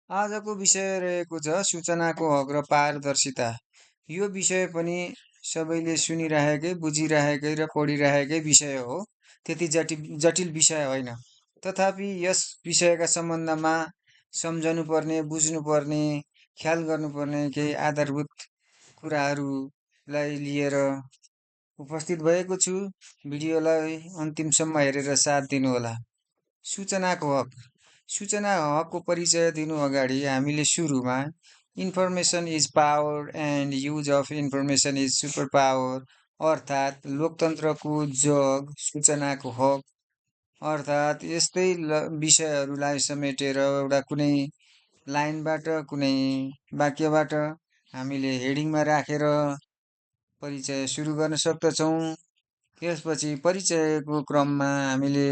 आजको विषय रहेको छ सूचनाको हक र पारदर्शिता। यो विषय पनि सबैले सुनिरहेकै, बुझिरहेकै र पढिरहेकै विषय हो। त्यति जटिल जटिल विषय होइन। तथापि यस विषयका सम्बन्धमा सम्झनुपर्ने, बुझ्नुपर्ने, ख्याल गर्नुपर्ने केही आधारभूत कुराहरूलाई लिएर उपस्थित भएको छु। भिडियोलाई अन्तिमसम्म हेरेर साथ दिनुहोला। सूचनाको हक। सूचना हकको परिचय दिनु अगाडि हामीले सुरुमा information is power and use of information is super power अर्थात् लोकतन्त्रको जग सूचनाको हक अर्थात् यस्तै विषयहरूलाई समेटेर एउटा कुनै लाइनबाट कुनै वाक्यबाट हामीले हेडिङमा राखेर परिचय सुरु गर्न सक्दछौँ। त्यसपछि परिचयको क्रममा हामीले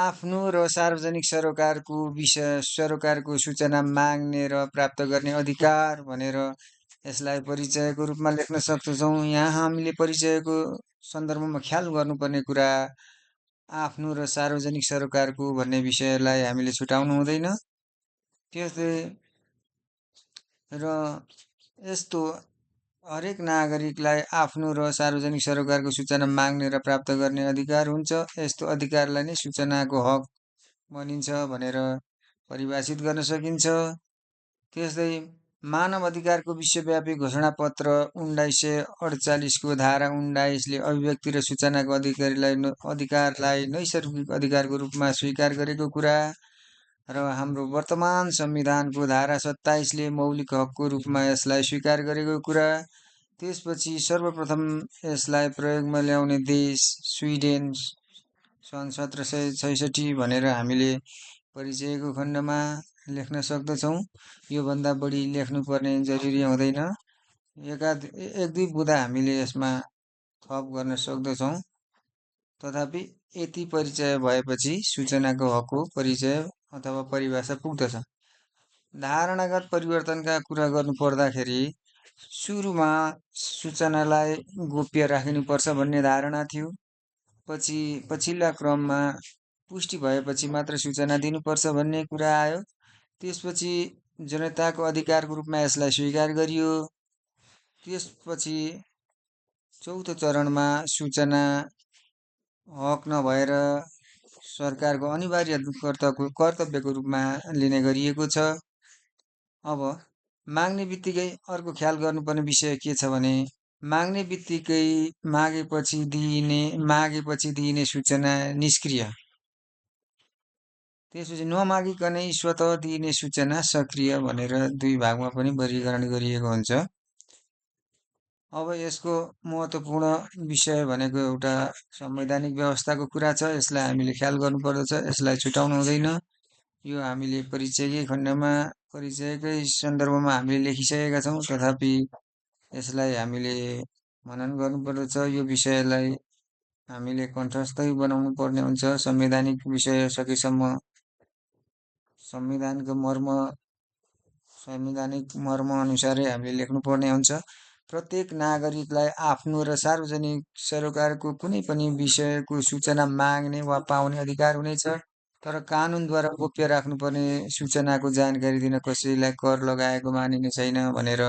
आफ्नो र सार्वजनिक सरोकारको सूचना माग्ने र प्राप्त गर्ने अधिकार भनेर यसलाई परिचयको रूपमा लेख्न सक्दछौँ। यहाँ हामीले परिचयको सन्दर्भमा ख्याल गर्नुपर्ने कुरा आफ्नो र सार्वजनिक सरोकारको भन्ने विषयलाई हामीले छुटाउनु हुँदैन। त्यस्तै र यस्तो हरेक नागरिकलाई आफ्नो र सार्वजनिक सरोकारको सूचना माग्ने र प्राप्त गर्ने अधिकार हुन्छ। यस्तो अधिकारलाई नै सूचनाको हक भनिन्छ भनेर परिभाषित गर्न सकिन्छ। त्यस्तै मानव अधिकारको विश्वव्यापी घोषणापत्र 1948को धारा 19ले अभिव्यक्ति र सूचनाको अधिकारलाई नैसर्गिक अधिकारको रूपमा स्वीकार गरेको कुरा र हाम्रो वर्तमान संविधानको धारा 27ले मौलिक हकको रूपमा यसलाई स्वीकार गरेको कुरा। त्यसपछि सर्वप्रथम यसलाई प्रयोगमा ल्याउने देश स्विडेन सन् 1766 भनेर हामीले परिचयको खण्डमा लेख्न सक्दछौँ। योभन्दा बढी लेख्नुपर्ने जरुरी हुँदैन। एक दुई बुँदा हामीले यसमा थप गर्न सक्दछौँ। तथापि यति परिचय भएपछि सूचनाको हकको परिचय अथवा परिभाषा पुग्दछ। धारणागत परिवर्तनका कुरा गर्नु पर्दाखेरि सुरुमा सूचनालाई गोप्य राखिनुपर्छ भन्ने धारणा थियो। पछिल्ला क्रममा पुष्टि भएपछि मात्र सूचना दिनुपर्छ भन्ने कुरा आयो। त्यसपछि जनताको अधिकारको रूपमा यसलाई स्वीकार गरियो। त्यसपछि चौथो चरणमा सूचना हक नभएर सरकारको अनिवार्य कर्तव्यको रूपमा लिने गरिएको छ। अब माग्ने बित्तिकै अर्को ख्याल गर्नुपर्ने विषय के छ भने माग्ने बित्तिकै मागेपछि दिइने सूचना निष्क्रिय। त्यसपछि नमागिकनै स्वतः दिइने सूचना सक्रिय भनेर दुई भागमा पनि वर्गीकरण गरिएको हुन्छ। अब यसको महत्त्वपूर्ण विषय भनेको एउटा संवैधानिक व्यवस्थाको कुरा छ। यसलाई हामीले ख्याल गर्नुपर्दछ। यसलाई छुटाउनु हुँदैन। यो हामीले परिचयकै सन्दर्भमा हामीले लेखिसकेका छौँ। तथापि यसलाई हामीले मनन गर्नुपर्दछ। यो विषयलाई हामीले कण्ठस्थै बनाउनु पर्ने हुन्छ। संवैधानिक विषय सकेसम्म संवैधानिक मर्म अनुसारै हामीले लेख्नुपर्ने हुन्छ। प्रत्येक नागरिकलाई आफ्नो र सार्वजनिक सरोकारको कुनै पनि विषयको सूचना माग्ने वा पाउने अधिकार हुनेछ। तर कानुनद्वारा गोप्य राख्नुपर्ने सूचनाको जानकारी दिन कसैलाई कर लगाएको मानिने छैन भनेर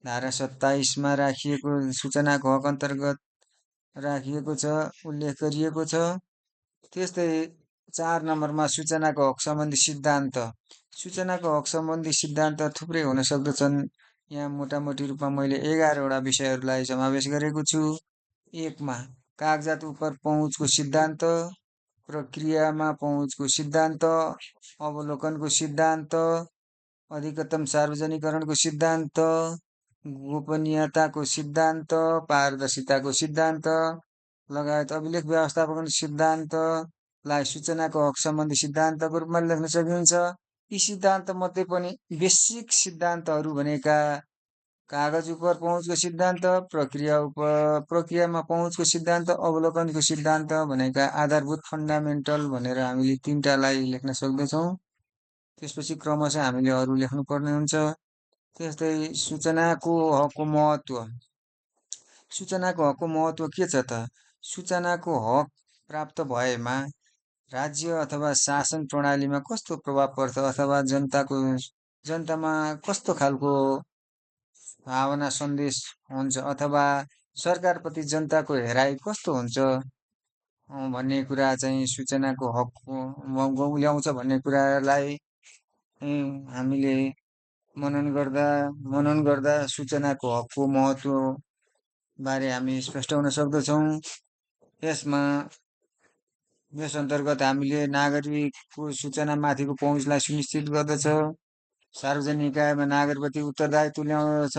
धारा 27मा राखिएको सूचनाको हक अन्तर्गत राखिएको छ, उल्लेख गरिएको छ। त्यस्तै 4 नम्बरमा सूचनाको हक सम्बन्धी सिद्धान्त। सूचनाको हक सम्बन्धी सिद्धान्त थुप्रै हुन सक्दछन्। यहाँ मोटामोटी रूपमा मैले 11वटा विषयहरूलाई समावेश गरेको छु। 1 मा कागजात उप पहुँचको सिद्धान्त, प्रक्रियामा पहुँचको सिद्धान्त, अवलोकनको सिद्धान्त, अधिकतम सार्वजनिकरणको सिद्धान्त, गोपनीयताको सिद्धान्त, पारदर्शिताको सिद्धान्त लगायत अभिलेख व्यवस्थापन सिद्धान्तलाई सूचनाको हक सम्बन्धी सिद्धान्तको रूपमा लेख्न सकिन्छ। यी सिद्धान्त मध्ये पनि बेसिक सिद्धान्तहरू भनेका कागज उप पहुँचको सिद्धान्त, प्रक्रियामा पहुँचको सिद्धान्त, अवलोकनको सिद्धान्त भनेका आधारभूत फन्डामेन्टल भनेर हामीले 3टालाई लेख्न सक्दछौँ। त्यसपछि क्रमशः हामीले अरू लेख्नुपर्ने हुन्छ। त्यस्तै सूचनाको हकको महत्त्व। सूचनाको हकको महत्त्व के छ त? सूचनाको हक प्राप्त भएमा राज्य अथवा शासन प्रणालीमा कस्तो प्रभाव पर्छ अथवा जनतामा कस्तो खालको भावना सन्देश हुन्छ अथवा सरकारप्रति जनताको हेराइ कस्तो हुन्छ भन्ने कुरा चाहिँ सूचनाको ल्याउँछ भन्ने कुरालाई हामीले मनन गर्दा सूचनाको हकको महत्त्व बारे हामी स्पष्ट हुन सक्दछौँ। यसमा यस अन्तर्गत हामीले नागरिकको सूचनामाथिको पहुँचलाई सुनिश्चित गर्दछ। सार्वजनिक निकायमा नागरिकप्रति उत्तरदायित्व ल्याउँदछ।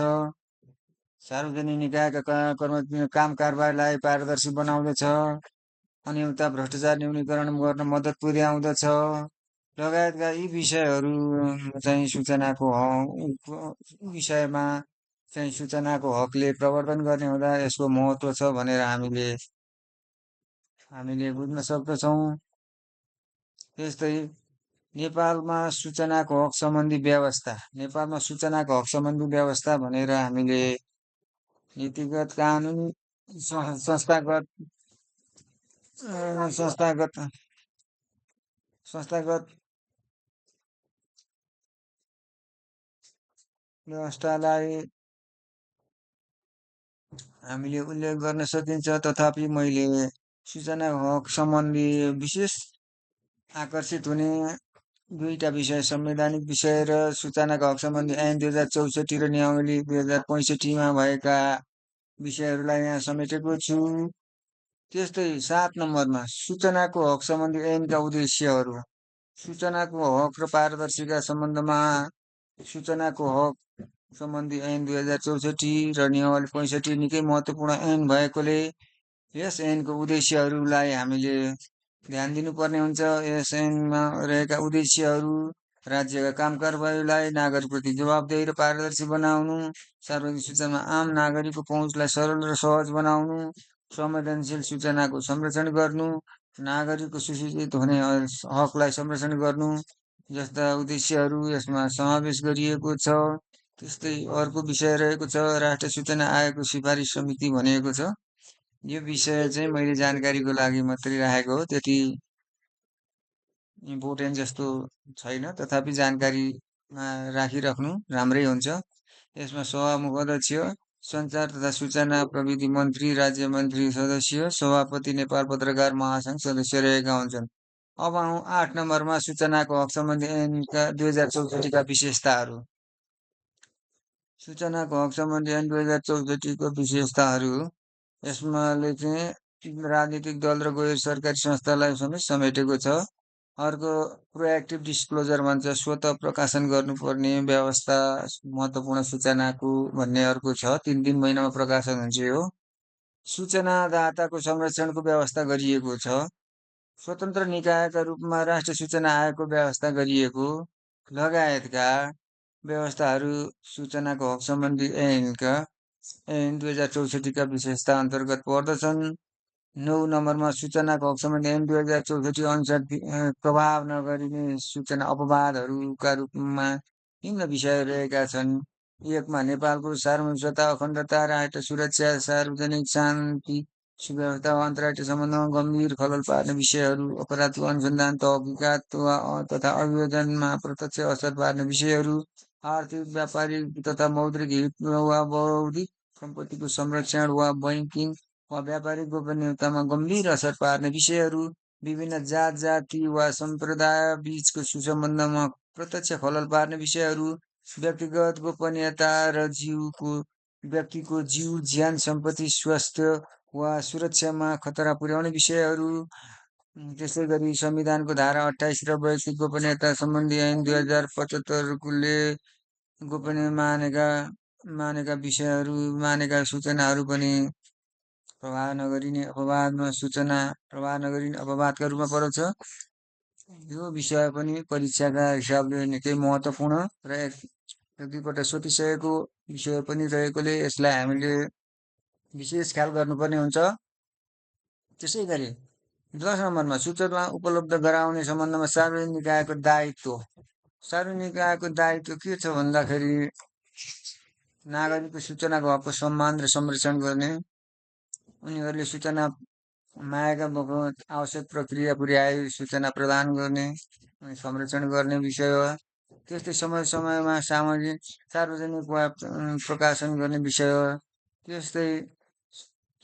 सार्वजनिक निकायका काम कारबाहीलाई पारदर्शी बनाउँदछ। अनियमितता भ्रष्टाचार न्यूनीकरण गर्न मद्दत पुर्याउँदछ लगायतका यी विषयहरू चाहिँ विषयमा चाहिँ सूचनाको हकले प्रवर्तन गर्ने हुँदा यसको महत्त्व छ भनेर हामीले बुझ्न सक्दछौँ। त्यस्तै नेपालमा सूचनाको हक सम्बन्धी व्यवस्था भनेर हामीले नीतिगत कानुनी संस्थागत व्यवस्थालाई हामीले उल्लेख गर्न सकिन्छ। तथापि मैले सूचनाको हक सम्बन्धी विशेष आकर्षित हुने दुईटा विषय संवैधानिक विषय र सूचनाको हक सम्बन्धी ऐन 2064 र नियमावली 2065मा भएका विषयहरूलाई यहाँ समेटेको छु। त्यस्तै 7 नम्बरमा सूचनाको हक सम्बन्धी ऐनका उद्देश्यहरू। सूचनाको हक र पारदर्शिता सम्बन्धमा सूचनाको हक सम्बन्धी ऐन 2064 र नियमावली 65 निकै महत्त्वपूर्ण ऐन भएकोले यस ऐनको उद्देश्यहरूलाई हामीले ध्यान दिनुपर्ने हुन्छ। यस ऐनमा रहेका उद्देश्यहरू राज्यका काम कारबाहीलाई नागरिकप्रति जवाबदेही र पारदर्शी बनाउनु, सार्वजनिक सूचनामा आम नागरिकको पहुँचलाई सरल र सहज बनाउनु, संवेदनशील सूचनाको संरक्षण गर्नु, नागरिकको सुसूचित हुने हकलाई संरक्षण गर्नु जस्ता उद्देश्यहरू यसमा समावेश गरिएको छ। त्यस्तै अर्को विषय रहेको छ राष्ट्रिय सूचना आयोगको सिफारिस समिति भनिएको छ। यो विषय चाहिँ मैले जानकारीको लागि मात्रै राखेको हो, त्यति इम्पोर्टेन्ट जस्तो छैन। तथापि जानकारीमा राखिराख्नु राम्रै हुन्छ। यसमा सभामुख अध्यक्ष, सञ्चार तथा सूचना प्रविधि मन्त्री, राज्य मन्त्री सदस्य, सभापति, नेपाल पत्रकार महासङ्घ सदस्य रहेका हुन्छन्। अब 8 नम्बरमा सूचनाको हक सम्बन्धी ऐनका 2064 विशेषताहरू। सूचनाको हक सम्बन्धी ऐन 2064 को विशेषताहरू यसमा चाहिँ राजनीतिक दल र गैर सरकारी संस्थालाई समेत समेटेको छ। अर्को प्रोएक्टिभ डिस्क्लोजर भन्छ, स्वत प्रकाशन गर्नुपर्ने व्यवस्था महत्त्वपूर्ण सूचनाको भन्ने अर्को छ। 3 महिनामा प्रकाशन हुन्छ यो। सूचनादाताको संरक्षणको व्यवस्था गरिएको छ। स्वतन्त्र निकायका रूपमा राष्ट्रिय सूचना आयोगको व्यवस्था गरिएको लगायतका व्यवस्थाहरू सूचनाको हक सम्बन्धी ऐन 2064 विशेषता अन्तर्गत पर्दछन्। 9 नम्बरमा सूचनाको हक सम्बन्धी ऐन 2064 अनुसार प्रभाव नगरिने सूचना अपवादहरूका रूपमा निम्न विषय रहेका छन्। 1 मा नेपालको सार्वभौमिकता, अखण्डता, राष्ट्रिय सुरक्षा, सार्वजनिक शान्ति सुव्यवस्था वा अन्तर्राष्ट्रिय सम्बन्धमा गम्भीर खलल पार्ने विषयहरू, अपराधको अनुसन्धान, तहकिकात तथा अभियोजनमा प्रत्यक्ष असर पार्ने विषयहरू, आर्थिक, व्यापारिक तथा मौद्रिक हित वा बौद्धिक सम्पत्तिको संरक्षण वा बैंकिङ वा व्यापारिक गोपनीयतामा गम्भीर असर पार्ने विषयहरू, विभिन्न जाति वा सम्प्रदाय बीचको सुसम्बन्धमा प्रत्यक्ष खलल पार्ने विषयहरू, व्यक्तिगत गोपनीयता र व्यक्तिको जीव, ज्यान, सम्पत्ति, स्वास्थ्य वा सुरक्षामा खतरा पुर्याउने विषयहरू। त्यसै गरी संविधानको धारा 28 र व्यक्तिगत गोपनीयता सम्बन्धी ऐन 2075ले गोपनीय मानेका विषयहरू, मानेका सूचनाहरू पनि प्रभाव नगरिने अपवादका रूपमा पर्दछ। यो विषय पनि परीक्षाका हिसाबले निकै महत्त्वपूर्ण र एक दुईपल्ट सोधिसकेको विषय पनि रहेकोले यसलाई हामीले विशेष ख्याल गर्नुपर्ने हुन्छ। त्यसै गरी 10 नम्बरमा सूचना उपलब्ध गराउने सम्बन्धमा सार्वजनिक निकायको दायित्व। सार्वजनिक निकायको दायित्व के छ भन्दाखेरि नागरिकको सूचनाको हकको सम्मान र संरक्षण गर्ने, उनीहरूले सूचना मागेका बखत आवश्यक प्रक्रिया पुर्याई सूचना प्रदान गर्ने अनि संरक्षण गर्ने विषय हो। त्यस्तै समय समयमा सार्वजनिक वा प्रकाशन गर्ने विषय हो। त्यस्तै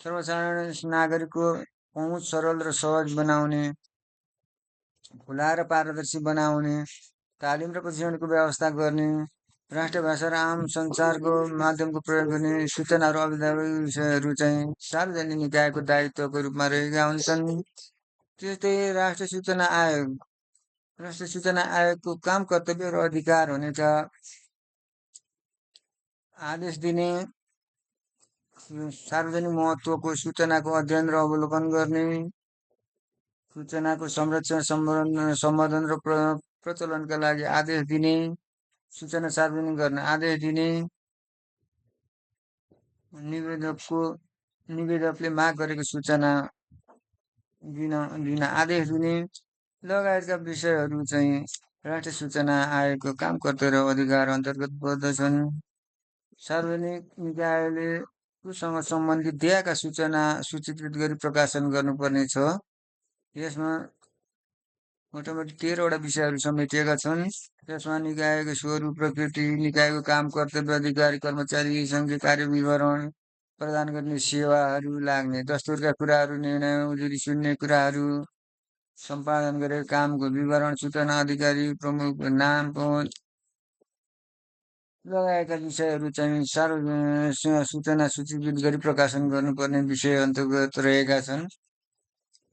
सर्वसाधारण नागरिकको पहुँच सरल र सहज बनाउने, खुला र पारदर्शी बनाउने, तालिम र प्रशिक्षणको व्यवस्था गर्ने, राष्ट्रिय भाषा र आम सञ्चारको माध्यमको प्रयोग गर्ने, सूचनाहरू अविधायक विषयहरू चाहिँ सार्वजनिक निकायको दायित्वको रूपमा रहेका हुन्छन्। त्यस्तै राष्ट्रिय सूचना आयोगको काम, कर्तव्य र अधिकार हुनेछ आदेश दिने, सार्वजनिक महत्त्वको सूचनाको अध्ययन र अवलोकन गर्ने, सूचनाको संरक्षण सम्वर्धन र प्रचलनका लागि आदेश दिने, सूचना सार्वजनिक गर्न आदेश दिने, निवेदकले माग गरेको सूचना दिन आदेश दिने लगायतका विषयहरू चाहिँ राष्ट्रिय सूचना आयोगको काम, कर्तव्य र अधिकार अन्तर्गत पर्दछन्। सार्वजनिक निकायले उसँग सम्बन्धित दिएका सूचना सूचीकृत गरी प्रकाशन गर्नुपर्ने छ। यसमा मोटामोटी 13वटा विषयहरू समेटिएका छन्। त्यसमा निकायको स्वरूप, प्रकृति, निकायको काम, कर्तव्य, अधिकारी कर्मचारी सँगै कार्य विवरण, प्रदान गर्ने सेवाहरू लाग्ने दस्तुरका कुराहरू, निर्णय उजुरी सुन्ने कुराहरू, सम्पादन गरेको कामको विवरण, सूचना अधिकारी प्रमुख नाम, पहुँच लगायतका विषयहरू चाहिँ सूचना सूचीकृत गरी प्रकाशन गर्नुपर्ने विषय अन्तर्गत रहेका छन्।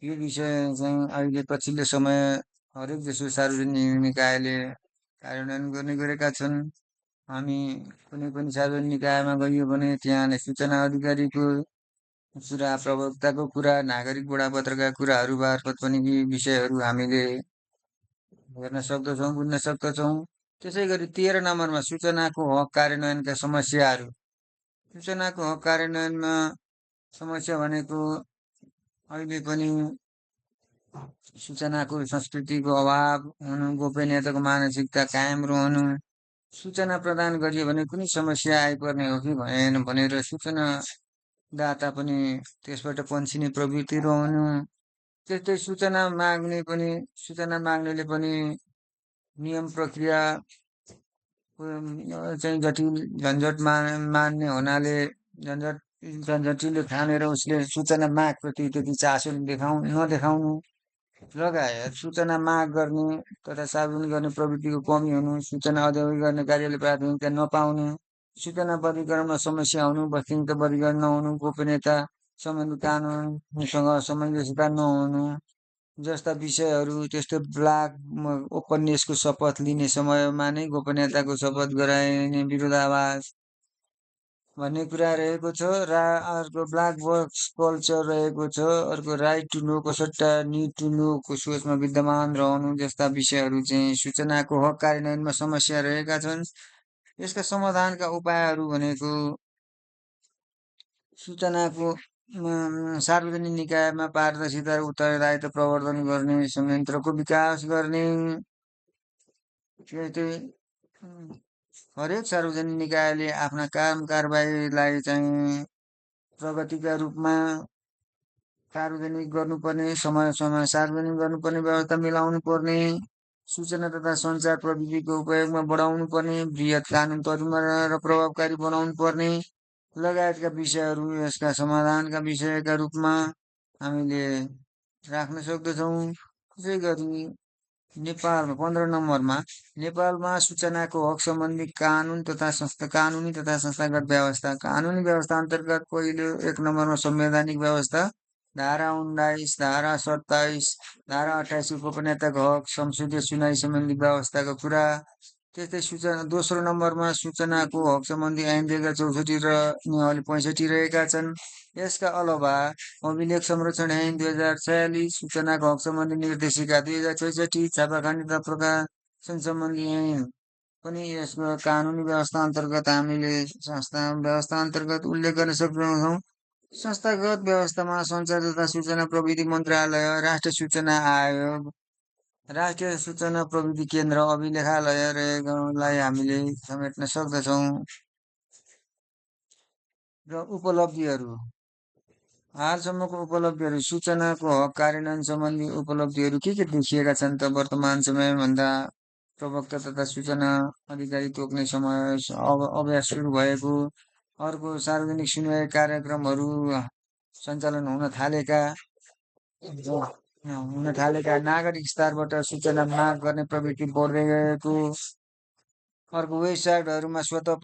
यो विषय चाहिँ अहिले पछिल्लो समय हरेक जसो सार्वजनिक निकायले कार्यान्वयन गर्ने गरेका छन्। हामी कुनै पनि सार्वजनिक निकायमा गइयो भने त्यहाँ सूचना अधिकारीको कुरा, प्रवक्ताको कुरा, नागरिक बडापत्रका कुराहरू मार्फत पनि यी विषयहरू हामीले हेर्न सक्दछौँ, बुझ्न सक्दछौँ। त्यसै गरी 13 नम्बरमा सूचनाको हक कार्यान्वयनका समस्याहरू। सूचनाको हक कार्यान्वयनमा समस्या भनेको अहिले पनि सूचनाको संस्कृतिको अभाव हुनु, गोपनीयताको मानसिकता कायम रहनु, सूचना प्रदान गरियो भने कुनै समस्या आइपर्ने हो कि भएन भनेर सूचनादाता पनि त्यसबाट पन्छिने प्रवृत्ति रहनु, त्यस्तै सूचना माग्नेले पनि नियम प्रक्रिया चाहिँ जटिल झन्झट मान्ने हुनाले झन्झटिलो ठानेर उसले सूचना मागप्रति त्यति चासो नदेखाउनु लगायत सूचना माग गर्ने तथा सार्वजनिक गर्ने प्रवृत्तिको कमी हुनु, सूचना औद्योगिक गर्ने कार्यले प्राथमिकता नपाउनु, सूचना वर्गीकरणमा समस्या हुनु, वस्तुनिष्ठ वर्गीकरण नहुनु, गोपनीयता सम्बन्धी कानुनसँग सामञ्जस्यता नहुनु जस्ता विषयहरू। त्यस्तै ब्ल्याक ओपननेसको शपथ लिने समयमा नै गोपनीयताको शपथ गराइने विरोधाभास भन्ने कुरा रहेको छ र अर्को ब्ल्याक बक्स कल्चर रहेको छ। अर्को राइट टु नोको सट्टा निड टु नोको सोचमा विद्यमान रहनु जस्ता विषयहरू चाहिँ सूचनाको हक कार्यान्वयनमा समस्या रहेका छन्। यसका समाधानका उपायहरू भनेको सूचनाको सार्वजनिक निकायमा पारदर्शिता र उत्तरदायित्व प्रवर्धन गर्ने संयन्त्रको विकास गर्ने, हरेक सार्वजनिक निकायले आफ्ना काम कारबाहीलाई चाहिँ प्रगतिका रूपमा सार्वजनिक गर्नुपर्ने, समय सार्वजनिक गर्नुपर्ने व्यवस्था मिलाउनु पर्ने, सूचना तथा सञ्चार प्रविधिको उपयोगमा बढाउनु पर्ने, बृहत कानुन तर्जुमा र प्रभावकारी बनाउनु पर्ने लगायतका विषयहरू यसका समाधानका विषयका रूपमा हामीले राख्न सक्दछौँ। त्यसै गरी नेपालमा 15 नम्बरमा नेपालमा सूचनाको हक सम्बन्धी कानुनी तथा संस्थागत व्यवस्था। कानुनी व्यवस्था अन्तर्गत पहिलो 1 नम्बरमा संवैधानिक व्यवस्था, धारा 19, धारा 27, धारा 28 गोपनीयताको हक, संसदीय सुनाई सम्बन्धी व्यवस्थाको कुरा। त्यस्तै दोस्रो नम्बरमा सूचनाको हक सम्बन्धी ऐन 2064 र नियमावली 65 रहेका छन्। यसका अलावा अभिलेख संरक्षण ऐन 2046, सूचनाको हक सम्बन्धी निर्देशिका 2066, छापाखानी तथा प्रकाशन सम्बन्धी ऐन पनि यसको कानुनी व्यवस्था अन्तर्गत हामीले संस्था व्यवस्था अन्तर्गत उल्लेख गर्न सक्छौँ। संस्थागत व्यवस्थामा सञ्चार तथा सूचना प्रविधि मन्त्रालय, राष्ट्रिय सूचना आयोग, राष्ट्रिय सूचना प्रविधि केन्द्र, अभिलेखालय रहेकोलाई हामीले समेट्न सक्दछौँ। र उपलब्धिहरू हालसम्मको उपलब्धिहरू सूचनाको हक कार्यान्वयन सम्बन्धी उपलब्धिहरू के देखिएका छन् त वर्तमान समयभन्दा प्रवक्ता तथा सूचना अधिकारी तोक्ने समय अभ्यास सुरु भएको, अर्को सार्वजनिक सुनवाई कार्यक्रमहरू सञ्चालन हुन थालेका, नागरिक स्तरबाट सूचना माग गर्ने प्रवृत्ति बढ्दै गएको, अर्को वेबसाइटहरूमा स्वतः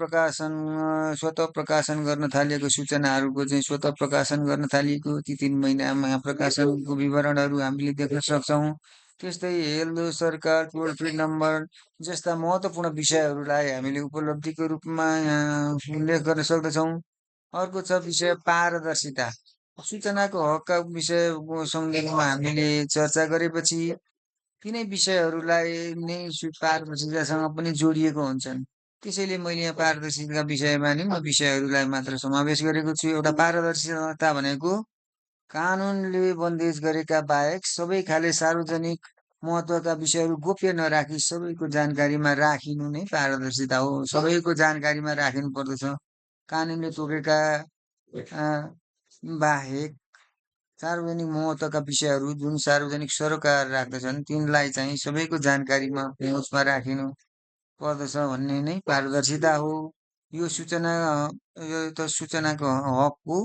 प्रकाशन गर्न थालिएको सूचनाहरूको चाहिँ स्वतः प्रकाशन गर्न थालिएको ती 3 महिनामा प्रकाशनको विवरणहरू हामीले देख्न सक्छौँ। त्यस्तै हेल्लो सरकार टोल फ्री नम्बर जस्ता महत्त्वपूर्ण विषयहरूलाई हामीले उपलब्धिको रूपमा यहाँ उल्लेख गर्न सक्दछौँ। अर्को छ विषय पारदर्शिता। सूचनाको हकका विषयको सन्दर्भमा हामीले चर्चा गरेपछि तिनै विषयहरूलाई नै पारदर्शितासँग पनि जोडिएको हुन्छन्। त्यसैले मैले यहाँ पारदर्शिताका विषयमा निम्न विषयहरूलाई मात्र समावेश गरेको छु। एउटा पारदर्शिता भनेको कानुनले बन्देज गरेका बाहेक सबै खाले सार्वजनिक महत्त्वका विषयहरू गोप्य नराखी सबैको जानकारीमा राखिनु नै पारदर्शिता हो। सबैको जानकारीमा राखिनु पर्दछ। कानुनले तोकेका बाहेक सार्वजनिक महत्त्वका विषयहरू जुन सार्वजनिक सरोकार राख्दछन् तिनलाई चाहिँ सबैको जानकारीमा पहुँचमा राखिनु पर्दछ भन्ने नै पारदर्शिता हो। यो त सूचनाको हकको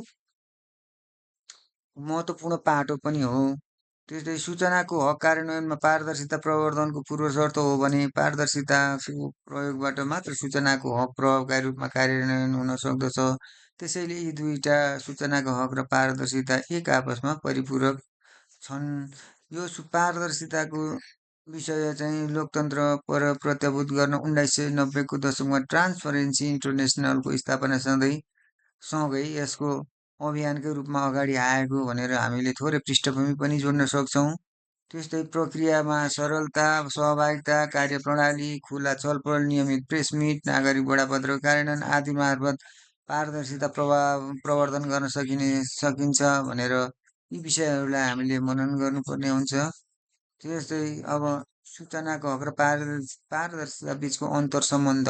महत्त्वपूर्ण पाटो पनि हो। त्यस्तै सूचनाको हक कार्यान्वयनमा पारदर्शिता प्रवर्धनको पूर्व शर्त हो भने पारदर्शिताको प्रयोगबाट मात्र सूचनाको हक प्रभावकारी रूपमा कार्यान्वयन हुन सक्दछ। त्यसैले यी दुईटा सूचनाको हक र पारदर्शिता एक आपसमा परिपूरक छन्। यो पारदर्शिताको विषय चाहिँ लोकतन्त्र प्रत्याभूत गर्न 1990को दशकमा ट्रान्सपरेन्सी इन्टरनेसनलको स्थापना सँगै यसको अभियानकै रूपमा अगाडि आएको भनेर हामीले थोरै पृष्ठभूमि पनि जोड्न सक्छौँ। त्यस्तै प्रक्रियामा सरलता, सहभागिता, कार्यप्रणाली, खुला छलफल, नियमित प्रेस मिट, नागरिक बडापत्र कार्यान्वयन आदि मार्फत पारदर्शिता प्रवर्धन गर्न सकिन्छ भनेर यी विषयहरूलाई हामीले मनन गर्नुपर्ने हुन्छ। त्यस्तै अब सूचनाको हक र पारदर्शिता बिचको अन्तर सम्बन्ध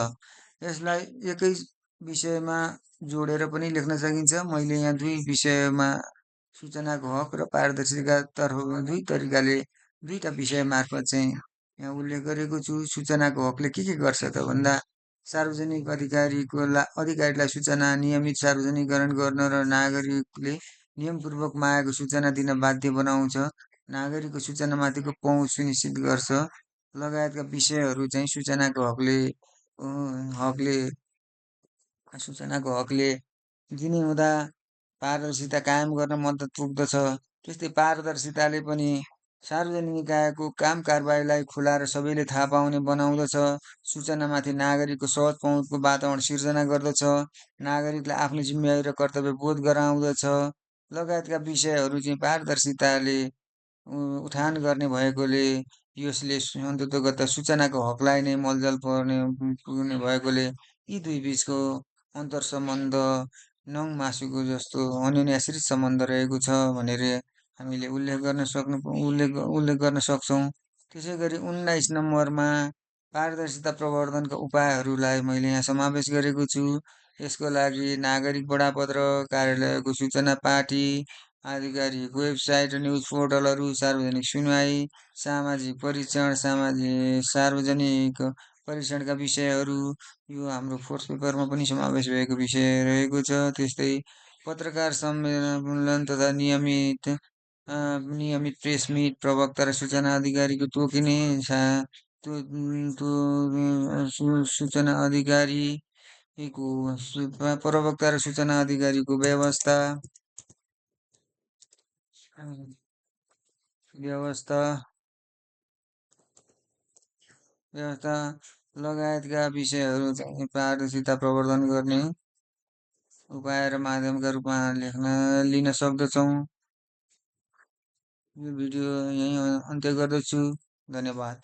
यसलाई एकै विषयमा जोडेर पनि लेख्न सकिन्छ। मैले यहाँ दुई विषयमा सूचनाको हक र पारदर्शिता तर्फ दुई तरिकाले दुईटा विषय मार्फत चाहिँ यहाँ उल्लेख गरेको छु। सूचनाको हकले के गर्छ त भन्दा सार्वजनिक अधिकारीलाई सूचना नियमित सार्वजनिकरण गर्न र नागरिकले नियमपूर्वक मागेको सूचना दिन बाध्य बनाउँछ। नागरिकको सूचनामाथिको पहुँच सुनिश्चित गर्छ लगायतका विषयहरू चाहिँ सूचनाको हकले दिने हुँदा पारदर्शिता कायम गर्न मद्दत पुग्दछ। त्यस्तै पारदर्शिताले पनि सार्वजनिक निकायको काम कारबाहीलाई खुला र सबैले थाहा पाउने बनाउँदछ। सूचनामाथि नागरिकको सहज पहुँचको वातावरण सिर्जना गर्दछ। नागरिकलाई आफ्नो जिम्मेवारी र कर्तव्य बोध गराउँदछ लगायतका विषयहरू चाहिँ पारदर्शिताले उठान गर्ने भएकोले यसले अन्ततोगत सूचनाको हकलाई नै मलजल पुग्ने भएकोले यी दुई बिचको अन्तर सम्बन्ध नङ मासुको जस्तो अन्योन्याश्रित सम्बन्ध रहेको छ भनेर हामीले उल्लेख गर्न सक्छौँ। त्यसै गरी 19 नम्बरमा पारदर्शिता प्रवर्धनका उपायहरूलाई मैले यहाँ समावेश गरेको छु। यसको लागि नागरिक बडापत्र कार्यालयको सूचना पार्टी, आधिकारिक वेबसाइट र न्युज पोर्टलहरू, सार्वजनिक सुनवाई, सार्वजनिक परीक्षणका विषयहरू यो हाम्रो फोर्थ पेपरमा पनि समावेश भएको विषय रहेको छ। त्यस्तै पत्रकार सम्मेलन तथा नियमित प्रेस मिट, प्रवक्ता र सूचना अधिकारीको तोकिने सूचना अधिकारीको प्रवक्ता र सूचना अधिकारीको व्यवस्था लगायतका विषयहरू चाहिँ पारदर्शिता प्रवर्धन गर्ने उपाय र माध्यमका रूपमा लिन सक्दछौँ। यो भिडियो यहीँ अन्त्य गर्दछु। धन्यवाद।